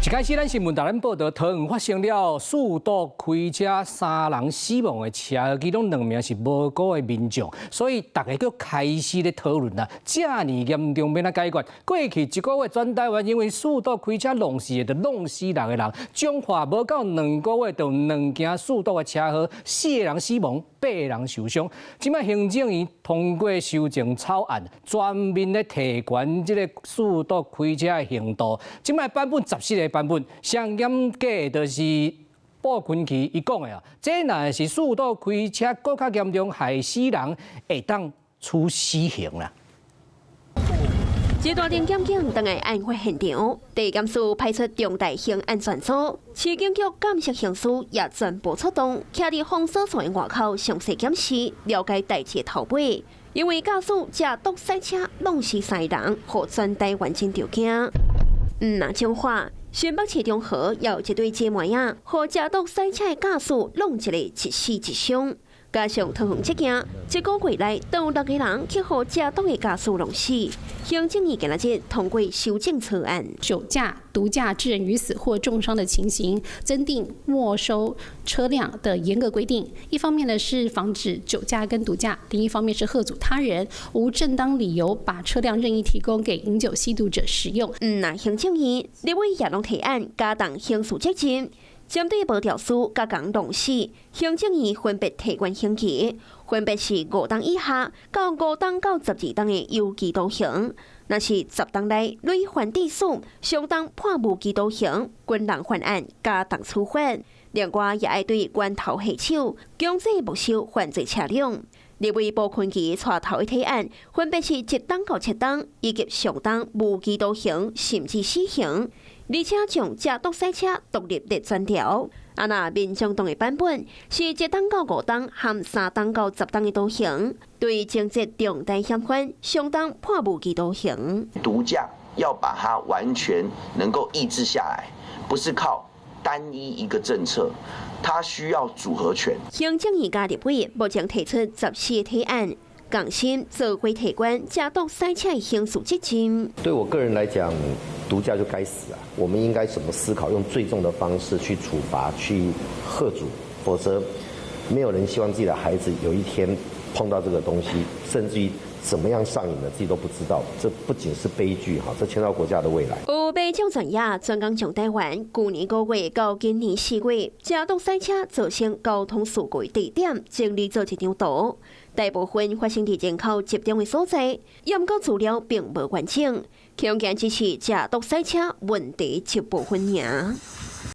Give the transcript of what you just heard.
一開始咱新聞帶咱報道，桃園發生了四度開車三人死亡的車禍，其中兩名是無辜的民眾，所以大家閣開始咧討論啦。遮爾嚴重欲按怎解決？過去一個月，全台灣因為四度開車弄死的，就弄死六個人；彰化無夠2個月，就兩件四度的車禍，四個人死亡，八個人受傷。這擺行政院通過修正草案，全面咧提懸這个四度開車的刑度。這擺版本14個版本，上嚴格的就是布坤奇伊講的啊，這若是四度開車閣較嚴重，害死人，會當處死刑啦。這大陣檢警轉來案發現場，地檢署派出重大刑案專組，市警局鑑識刑事也全部出動，徛佇封鎖線外口詳細檢視，了解代誌頭尾。因為駕駛食毒賽車弄死三人，予全台灣真著驚。毋但彰化，新北市中和有一對姊妹仔，予食毒賽車的駕駛弄一個一死一傷。加上桃園這件，一個月內都有六個人去予食毒的駕駛弄死。行政院今仔日通過修正草案，酒駕、毒駕致人於死或重傷的情形，增訂沒收車輛的嚴格規定。一方面呢是防止酒駕跟毒駕，另一方面是嚇阻他人無正當理由把車輛任意提供給飲酒吸毒者使用。毋但行政院立委也攏提案加重刑事責任。針對無肇事共人弄死，行政院分別提懸刑期，分別是5冬以下到5冬到12冬的有期徒刑。若是10冬內累犯致死，相當判無期徒刑，軍人犯案加重處罰。另外，也愛對源頭下手，強制沒收犯罪車輛。立委布坤奇帶頭的提案，分別是1冬到7冬，以及上重無期徒刑甚至死刑。而且將食毒賽車獨立列專條。啊，若民眾黨的版本是1冬到5冬含3冬到10冬的徒刑，對情節重大嫌犯相當判無期徒刑。毒駕要把它完全能夠抑制下來，不是靠單一一個政策，它需要組合拳。行政院佮立委目前提出14個提案，共心做伙提懸食毒賽車的刑事責任。對我個人來講，毒駕就該死啊！我們應該怎麼思考？用最重的方式去處罰、去嚇阻，否則沒有人希望自己的孩子有一天碰到這個東西，甚至於怎麼樣上癮的，自己都不知道。這不僅是悲劇哈，這牽到國家的未來。有民眾專業專工上台灣，舊年5月到今年4月，食毒賽車造成交通事故的地點，整理做一張圖，大部分發生佇人口集中的所在，毋過資料並無完整，恐驚只是食毒賽車問題一部分爾。